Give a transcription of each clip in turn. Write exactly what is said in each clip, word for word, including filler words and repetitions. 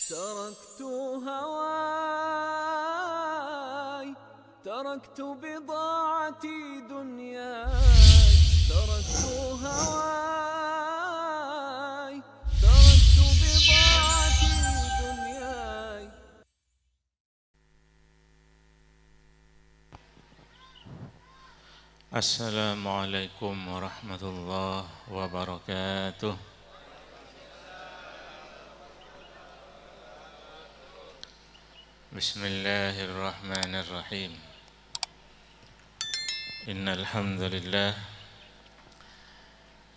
تركت هواي، تركت بضاعتي دنياي، تركت هواي، تركت بضاعتي دنياي. السلام عليكم ورحمة الله وبركاته. بسم الله الرحمن الرحيم. إن الحمد لله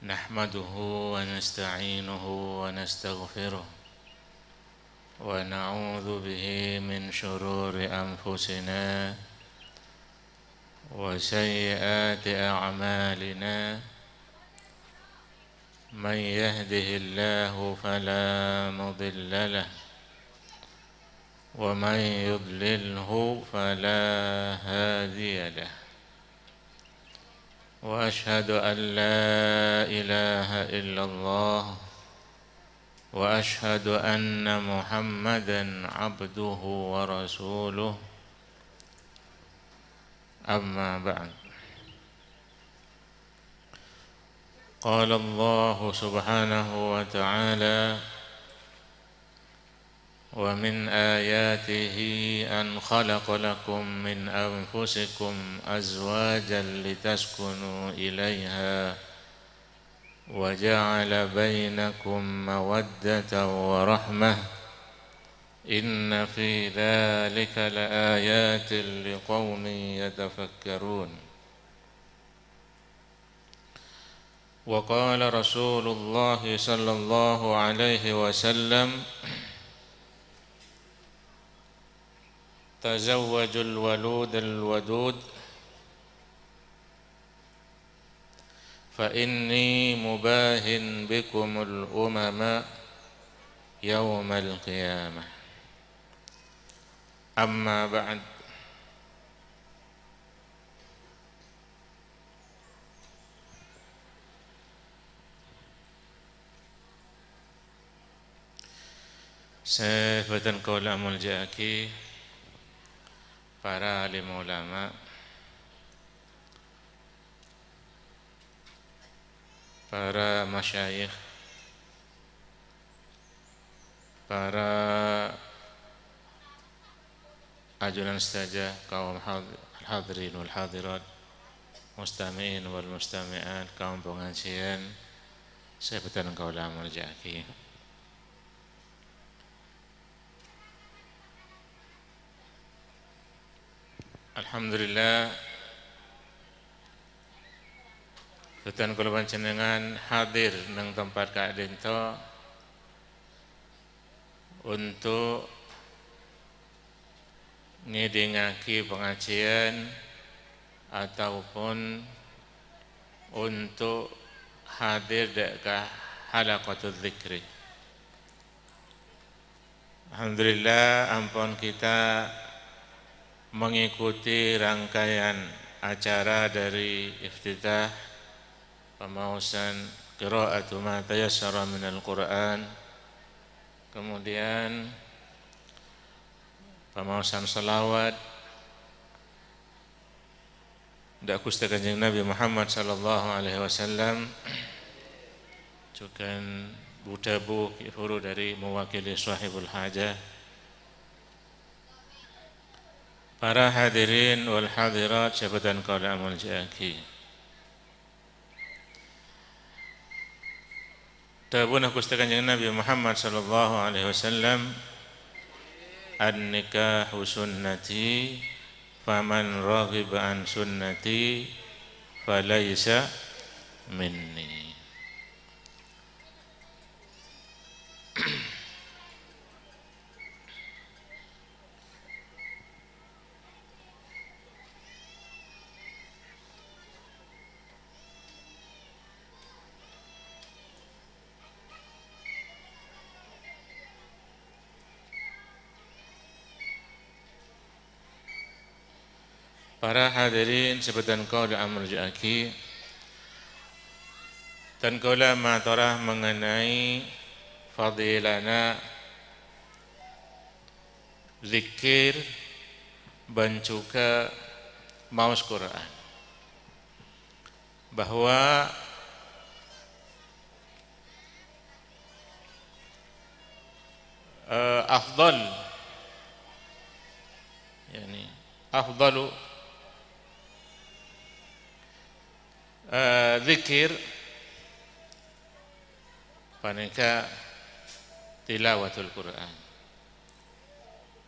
نحمده ونستعينه ونستغفره، ونعوذ به من شرور أنفسنا وسيئات أعمالنا. من يهده الله فلا مضل له، ومن يضلله فلا هادي له. وأشهد أن لا إله إلا الله، وأشهد أن محمدا عبده ورسوله. أما بعد. قال الله سبحانه وتعالى: ومن آياته أن خلق لكم من أنفسكم أزواجا لتسكنوا إليها وجعل بينكم مودة ورحمة إن في ذلك لآيات لقوم يتفكرون. وقال رسول الله صلى الله عليه وسلم: تزوجوا الولود الودود فإني مباه بكم الأمم يوم القيامة. أما بعد. Sè bhâdhân kaulâ amoljâ'aghi, para alim ulama, para masyayikh, para ajunan sadhâjâ, kaum had-, hadirin wal hadirat, mustami'in wal mustami'at, kaum pangajiyân sè bhâdhân kaulâ amoljâ'aghi. Alhamdulillah, bhâdhân kaulâ panjhennengngan hadir neng tempat ka'dinto untuk ngèdingngaghi pangajiyân ataupun untuk hadir dâ' ka halaqatul dzikri. Alhamdulillah, ampon kita mengikuti rangkaian acara dari iftitah, pamaosan qira'atu ma tayassara minal Qur'an, kemudian pamaosan salawat, dâ' Ghustè Kanjeng Nabi Muhammad sallallahu alaihi wasallam, jhughân bu-dhâbu ghi' bhuru dâri mewakili sahibul hajah. Para hadirin wal hadirat sè bhâdhân kaulâ amoljâ'aghi. Dhâbuna Ghustè Kanjeng Nabi Muhammad sallallahu alaihi wasallam, "An-nikahu sunnati, faman raghiba an sunnati, falaisa minni." Para hadirin sè bhâdhân kaulâ amoljâ'aghi, bhâdhân kaulâ matora mengenai fadilana Dzikir bân jhughân maos Qur'an, bahwa, eh, afdhal, yani, afdhalu, eh, dzikir panèka tilawatul Qur'an.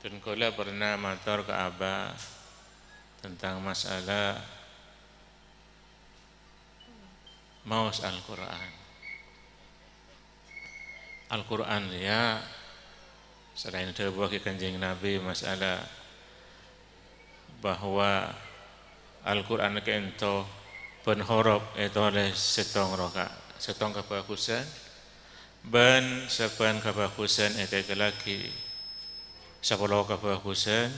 Dhân kaulâ pernah mator ka Aba tentang masalah maos Al-Qur'an. Al-Qur'an rèya, salaèn èdhâbuwaghi Kanjeng Nabi masalah bahwa Al-Qur'an ka'ènto bân horop ètolès sèttong roka-, sèttong kabhâghusân, bân sabbhân kabhâghusân ètèkèllaghi sapolo kabhâghusân,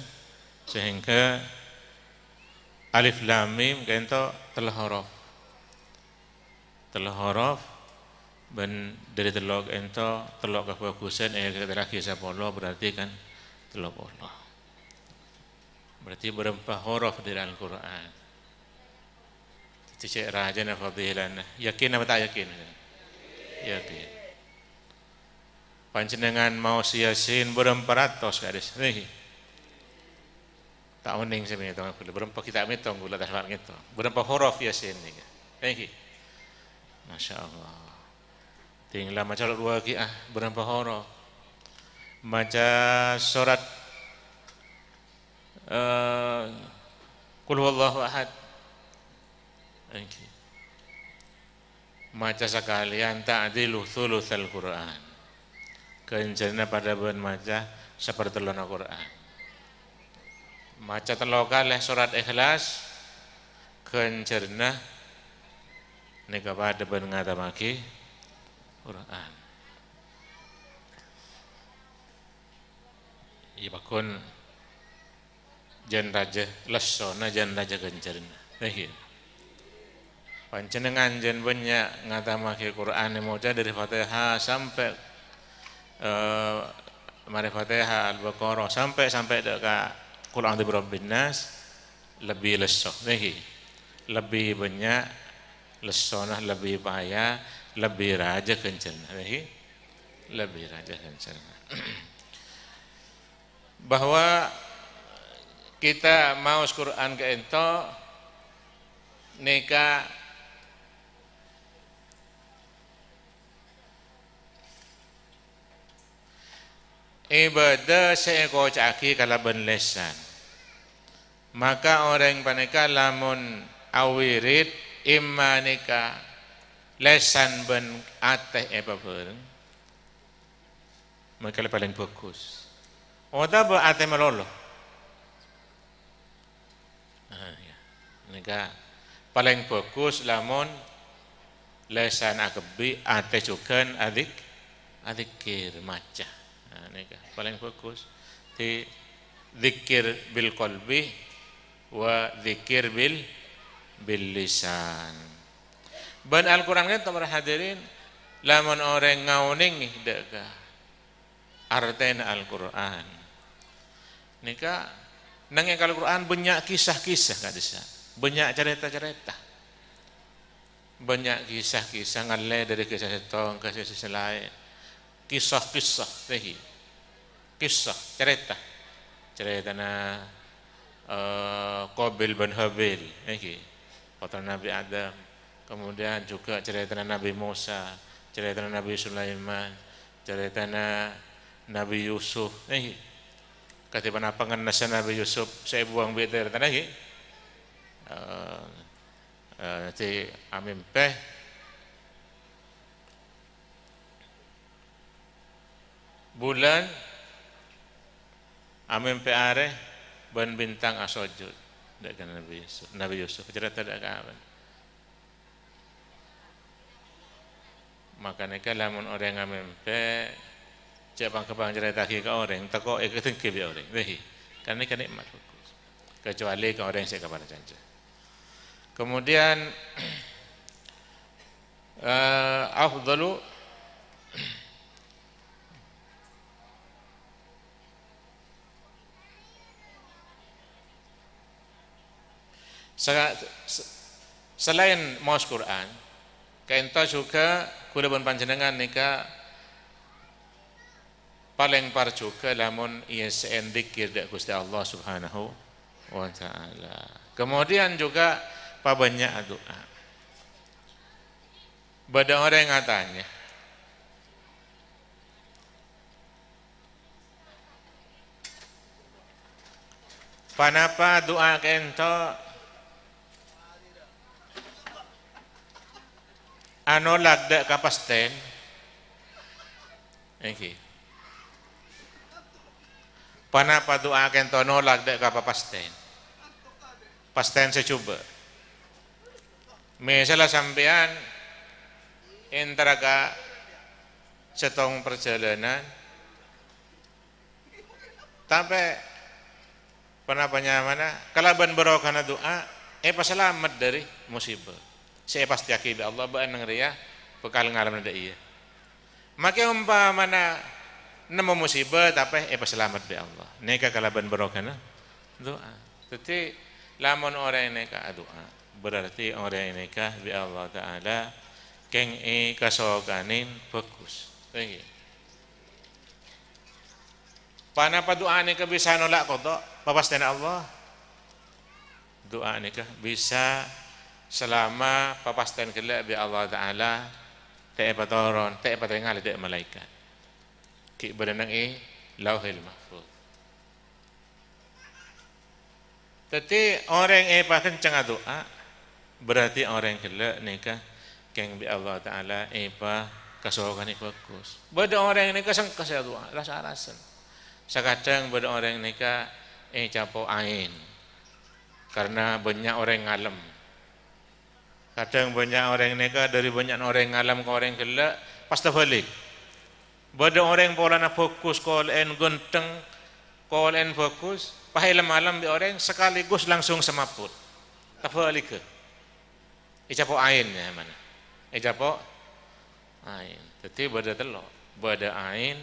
sehingga Alif Lam Mim ka'ènto tello horop. Tello horop, bân dhâri tello ka'ènto, tello kabhâghusân ètèkèllaghi sapolo, berarti kan tello polo. Berarti bârâmpa horop dhâri Al-Qur'an. Dhâddhi cè' rajâna fadhilana. Yakin apa ta' yakin? Yakin. Panjhennengngan maos Yasin bârâmpa ratos, ka'dissa. Ngghi. Ta' onèng sè mètong kaulâ. Bârâmpa ghi' ta' mètong kaulâ, ta' sempat ngètong. Bârâmpa horop Yasin nèka? Ngghi. Masya Allah. Tinggal maca rowa ghi', ah, bârâmpa horop. Maca sorat, eh, Qul Huwallahu Ahad. Ngghi. Maca sakalèyan ta'dilu thulutsal Qur'an. Ghânjhârânna padâ bân maca sapartellonna Qur'an. Maca tello kalè sorat Ikhlas, ghânjhârânna nèka padâ bân ngatamaghi Qur'an. Iyâ, pagghun jân rajâ lessona, jân rajâ ghânjhârânna. Ngghi. Panjhennengngan jân bânnya' ngatamaghi Qur'an, maca dhâri Fatihah sampè', eh, marè Fatihah, Al-Baqarah, sampè', sampè' dâ' ka Qul A'udzu Birabbin Nas, lebbi lesso. Ngghi. Lebbi bânnya' lessona, lebbi paya, lebbi rajâ ghânjhârânna. Ngghi. Lebbi rajâ ghânjhârânna. Bahwa kita maos Qur'an ka'ènto nèka ibâdâh sè èkoca'aghi kalabân lèsan. Maka orèng panèka lamon awirid, imma nèka lèsan bân atè èpabhâreng, mangkana palèng bhâghus. Otabâ atè malolo. Ah, ya. Nèka palèng bhâghus lamon lèsan aghâbây, atè jhughân adik-, adzikir, maca. Nah, nèka palèng bhâghus. Di dzikir bil qalbi wa dzikir bil, bil lisan. Bân Al-Qur'an ka'ènto, para hadirin, lamon orèng ngaonèngè dâ' ka artèna Al-Qur'an. Nèka, neng è Al-Qur'an bânnya' kisah-kisah ka'dissa', bânnya' carèta-carèta. Bânnya' kisah-kisah ngallè dhâri kisah sèttong ka sè, sè laèn. Kisah-kisah, ngghi. Kisah, carèta. Carètana, eh, Qabil bân Habil, ngghi. Pottrana Nabi Adam. Kemudian juga carètana Nabi Musa, carètana Nabi Sulaiman, carètana Nabi Yusuf, ngghi. Kadhi ponapa ngennessa Nabi Yusuf sè èbuwâng bi' tarètanna, ngghi? Eh, Eh, sè amèmpè bulân, amèmpè arè bân bintang asojud. Dâ' ka Nabi Yusuf, Nabi Yusuf carèta dâ' ka abâ'. Maka nèka lamon orèng amèmpè, jhâ' pang-ghâmpang carèta'aghi ka orèng, tako' èkadengghi bi' orèng. Wèh, kan nèka nè'mat bhâghus. Kecuali ka orèng sè kaparcajâ. Kemudian, eh, afdalu, Sa-, s-, salaèn maos Qur'an, ka'ènto jhughâ kaulâ bân panjhennengngan nèka palèng parjhughâ lamon èyessè'è dzikir dâ' Ghustè Allah Subhanahu wa Ta'ala. Kemudian jhughâ pabânnya' adu'a. Bâdâ orèng atanya, "Ponapa du'a ka'ènto anolak dâ' kapastèn?" Èngghi. Ponapa du'a ka'ènto nolak dâ' ka papastèn? Pastèn sè jhubâ'. Mèsalla sampèyan entara ka sèttong parjhâlânan, tapè ponapa nyamana, kalabân barokana du'a, èpasalamet dâri musibâ sè èpastèyaghi bi' Allah, bâ'na rèya bhâkal ngalemma dâ' iyâ. Makè ompamana nemmo musibâ, tapè èpasalamet bi' Allah. Nèka kalabân barokana du'a. Dhâddhi, lamon orèng nèka adu'a, berarti orèng nèka bi' Allah Ta'ala kèng èkasokanè bhâghus. Èngghi. Ponapa du'a nèka bisa nolak qada papastèna Allah? Du'a nèka bisa salama papastèn ghellâ' bi' Allah Ta'ala, ta' èpatoron, ta' èpatengalè dâ' malaèkat. Ghi' bâdâ neng è Lauhil Mahfuz. Dhâddhi, orèng èpakencengnga du'a, berarti orèng ghellâ' nèka kèng bi' Allah Ta'ala èpakasokanè bhâghus. Bâdâ orèng nèka sengka sè adu'a, ras-arasan. Sakadhâng bâdâ orèng nèka ècapo' aèn karna bânnya' orèng ngalem. Kadhâng bânnya' orèng nèka, dâri bânnya'na orèng ngalem ka orèng ghellâ', pas tabhâlik. Bâdâ orèng polana bhâghus, kolè'èn ghântheng, kolè'èn bhâghus, pas èlem-alem bi' orèng, sakaligus langsung samaput. Tabhâligghâ. Ècapo' aèn, nyamana. Ècapo' aèn. Dhâddhi bâdâ tello'. Bâdâ aèn,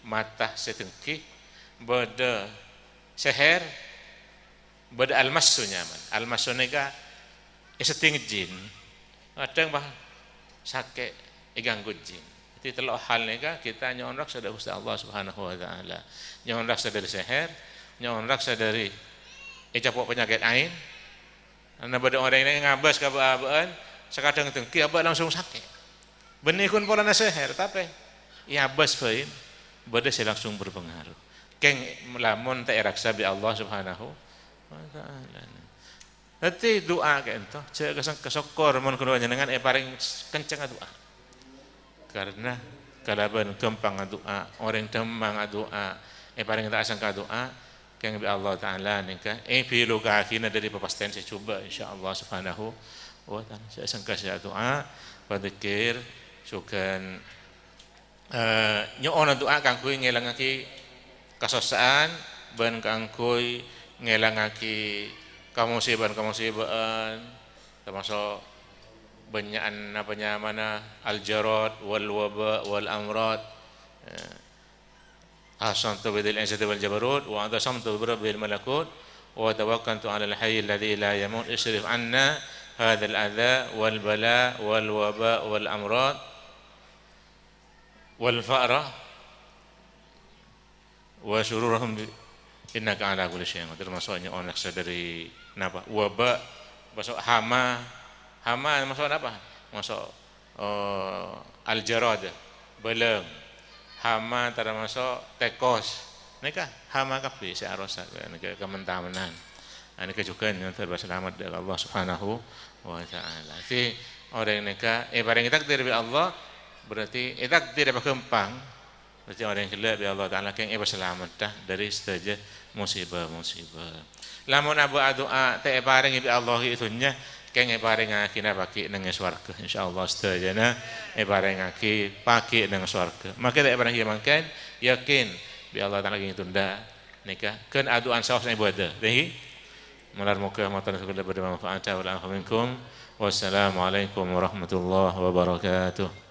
mata sè denggi, bâdâ sèhèr, bâdâ al-massu, nyamana. Al-massu nèka èseddhing jin. Kadhâng, bâh, sakè' èganggu jin. Dhâddhi tello' hal nèka kita nyo'on raksa dâri Ghustè Allah Subhanahu wa Ta'ala. Nyo'on raksa dâri sèhèr, nyo'on raksa dâri ècapo' panyakèt aèn. Karna bâdâ orèng nèka ngabâs ka bâ'-abâ'ân, sakadhâng denggi abâ' langsung sakè'. Bânnè ghun polana sèhèr, tapè èabâs bhâi, bâdâ sè langsung berpengaruh. Kèng lamon ta' èraksa bi' Allah Subhanahu wa Ta'ala. Dhâddhi, du'a ka'ènto, jhâ' kaseng-, kasokkor mon ghun panjhennengngan èparèng kencengnga du'a. Karna kalabân ghâmpangnga du'a, orèng dhâmmang adu'a, èparèng ta' sengka du'a, kèng bi' Allah Ta'ala nèka èbilukaghina dâri papastèn sè jhubâ', insyaallah subhanahu wa ta'ala. Sè sengka sè adu'a, padzikir, jhughân Eh, nyo'ona du'a kaangghuy ngèlangngaghi kasossa'an bân kaangghuy ngèlangngaghi kamosèbân-kamosèbân, tamaso' bânnya'an apa nyamana al-jarad wal waba wal amrad. Eh, "Aqsamtu bidhil izzati wal jabarut, wa aqsamtu bi rabbil malakut, wa tawakkaltu 'alal hayyil ladzi la yamut, isrif 'anna hadzal adza wal bala wal waba wal amrad." Wal fa'ra wa syururahum bi-, innaka ala kulli syai'in qadir. Maso' nyo'on raksa dâri napa? Waba. Maso' hama. Hama maso' napa? Maso', eh, al-jarad, bâlâng. Hama termasuk tèkos. Nèka hama kabbhi sè arosak, nèka kamentamenan. Ah, nèka jhughân nyo'on salamet dâri Allah Subhanahu wa Ta'ala. Dhâddhi, orèng nèka èparèngè takdir bi' Allah, berarti ètakdir èpaghâmpang. Berarti orèng ghellâ' bi' Allah Ta'ala kèng èpasalametta dâri sadhâjâ musibâ-musibâ. Lamon abâ' adu'a ta' èparèngè bi' Allah ghi' è dhunnya, kèng èparèngaghi pagghi' neng è sowarghâ. Insyaallah sadhâjâna èparèngaghi pagghi' neng sowarghâ. Makè ta' èparèngè mangkèn, yakin bi' Allah Ta'ala kèng ètunda. Nèka ghân adu'an saos ibadah, ngghi? Malar moghâ mator kaulâ bâdâ manfaat. Wal afu minkum. Wassalamualaikum warahmatullahi wabarakatuh.